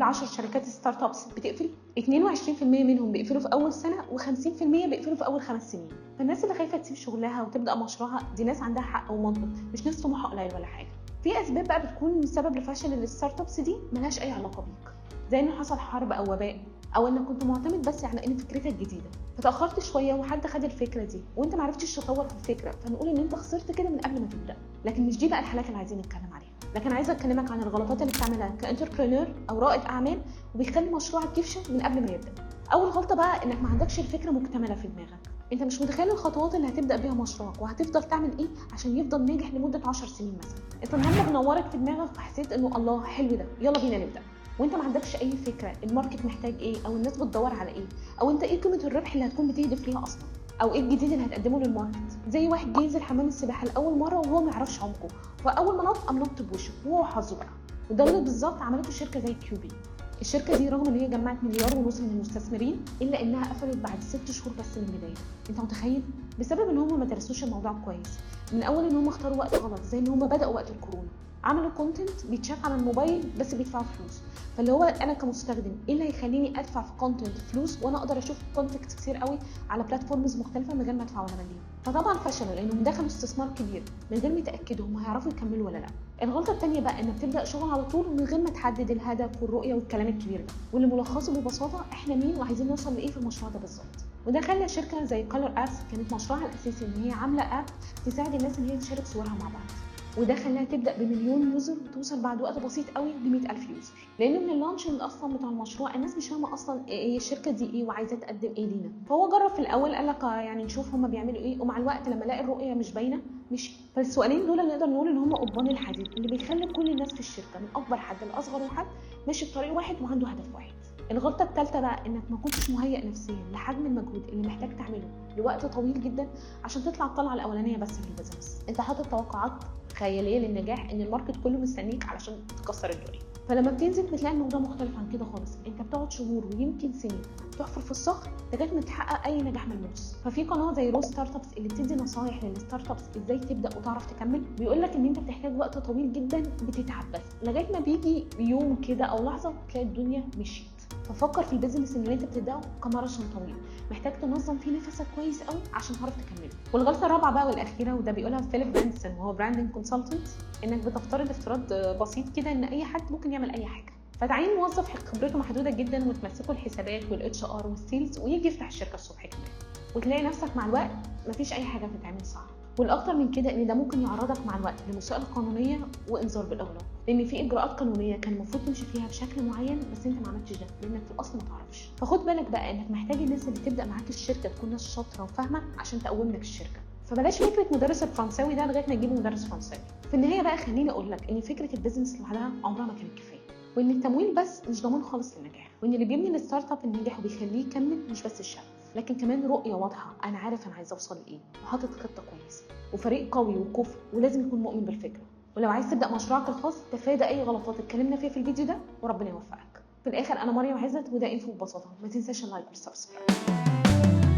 كل 10 شركات startups بتقفل، 22% منهم بيقفلوا في اول سنة و50% بيقفلوا في اول 5 سنين. فالناس اللي خايفة تسيب شغلها وتبدا مشروعها دي ناس عندها حق ومنطق، مش ناس طموحها قليل ولا حاجه. في اسباب بقى بتكون سبب لفشل ال startups دي ملهاش اي علاقة بيك، زي انه حصل حرب او وباء، او انك كنت معتمد بس على ان فكرتك جديدة فتاخرت شوية وحد خد الفكرة دي وانت ما عرفتش تطور في الفكره، فنقول ان انت خسرت كده من قبل ما تبدا. لكن مش دي بقى الحالات اللي عايزين نتكلم عليها، لكن عايزه اكلمك عن الغلطات اللي بتعملها ك entrepreneur او رائد اعمال وبيخلي مشروعك يفشل من قبل ما يبدا. اول غلطه بقى انك ما عندكش الفكرة مكتملة في دماغك، انت مش متخيل الخطوات اللي هتبدا بيها مشروعك وهتفضل تعمل ايه عشان يفضل ناجح لمدة 10 سنين مثلا. انت النهارده نورت في دماغك وحسيت انه الله حلو ده، يلا بينا نبدا، وانت ما عندكش اي فكرة ال market محتاج ايه، او الناس بتدور على ايه، او انت ايه قيمة الربح اللي هتكون بتهدف ليها اصلا، او ايه الجديد اللي هتقدمه لل market. زي واحد جه ينزل حمام السباحة لاول مرة وهو ما يعرفش عمقه، فاول ما نط قام نط بوشه وهو حظه بقى. وده اللي بالظبط عملته شركة زي كيوبي. الشركة دي رغم ان هي جمعت 1.5 مليار من المستثمرين الا انها قفلت بعد 6 شهور بس من بدايتها. انت متخيل؟ بسبب ان هم ما درسوش الموضوع كويس من اول، ان هم اختاروا وقت غلط، زي ان هم بداوا وقت الكورونا، عملوا content بيتشاف على الموبايل بس بيدفعوا فلوس. فاللي هو انا كمستخدم ايه اللي هيخليني ادفع في content فلوس وانا اقدر اشوف content كتير قوي على platforms مختلفة من غير ما ادفع ولا مليم؟ فطبعا فشلوا لانهم دخلوا استثمار كبير من غير ما يتاكدوا هم هيعرفوا يكملوا ولا لا. الغلطة الثانية بقى انك تبدا شغل على طول من غير ما تحدد الهدف والرؤية والكلام الكبير ده، واللي ملخصه ببساطة احنا مين وعايزين نوصل لايه في المشروع ده بالظبط. وده خلى شركة زي Color Apps كانت مشروعها الاساسي ان هي عامله app تساعد الناس ان هي تشارك صورها مع بعض، وده خلاها تبدا ب1 مليون user وتوصل بعد وقت بسيط قوي ل 1000 user، لان من ال launch اصلا بتاع المشروع الناس مش فاهمه اصلا ايه الشركة دي ايه وعايزه تقدم ايه لينا. فهو جرب في الاول، قال لك يعني نشوف هما بيعملوا ايه، ومع الوقت لما لقى الرؤية مش باينة مشي. فالسؤالين دول اللي نقدر نقول ان هما قضبان الحديد اللي بيخلي كل الناس في الشركة من اكبر حد لاصغر حد ماشي في طريق واحد وعنده هدف واحد. الغلطة الثالثة بقى انك ما كنتش مهيئ نفسيا لحجم المجهود اللي محتاج تعمله لوقت طويل جدا عشان تطلع الطلعة الاولانية بس في ال business. انت حاطط توقعات خيالية للنجاح، ان ال market كله مستنيك علشان تكسر الدنيا، فلما بتنزل بتلاقي الموضوع مختلف عن كده خالص. انت بتقعد شهور ويمكن سنين تحفر في الصخر لغاية ما تحقق اي نجاح ملموس. ففي قناة زي Raw Startups اللي بتدي نصايح لل startups ازاي تبدا وتعرف تكمل، بيقول لك ان انت بتحتاج وقت طويل جدا بتتعب بس لغاية ما بيجي يوم كده او لحظة تلاقي الدنيا مشيت. ففكر في ال business اللي انت بتبداه كماراثون طويل محتاج تنظم فيه نفسك كويس قوي عشان تعرف تكمله. والغلطة الرابعة بقى والاخيره، وده بيقولها فيليب بنسون وهو branding consultant، انك بتفترض افتراض بسيط كده ان اي حد ممكن يعمل اي حاجه، فتعيين موظف خبرته محدودة جدا وتمسكه الحسابات وال HR وال sales ويجي يفتح الشركة الصبح كمان، وتلاقي نفسك مع الوقت مفيش اي حاجة بتتعمل صح. والاكتر من كده ان ده ممكن يعرضك مع الوقت لمساءله قانونية وانذار بالاغلاق، لان في اجراءات قانونية كان المفروض تمشي فيها بشكل معين بس انت ما عملتش ده لانك في الاصل ما تعرفش. فخد بالك بقى انك محتاج الناس اللي تبدا معاك الشركة تكون ناس شاطرة وفاهمه عشان تقوم لك الشركه، فبلاش فكرة مدرس الفرنساوي ده لغاية ما تجيبوا مدرس فرنساوي. في النهاية بقى خليني اقول لك ان فكرة ال business لوحدها عمرها ما كانت كفايه، وان التمويل بس مش ضمان خالص للنجاح، وان اللي بيبني ال startup الناجح وبيخليه يكمل مش بس الشغف، لكن كمان رؤية واضحة، انا عارف انا عايزه اوصل لايه وحاطط خطه كويسة وفريق قوي وكفء ولازم يكون مؤمن بالفكره. ولو عايز تبدا مشروعك الخاص تفادى اي غلطات اتكلمنا فيها في الفيديو ده، وربنا يوفقك. في الاخر انا مريم عزت وده انفو ببساطه، ما تنساش ال like وال subscribe.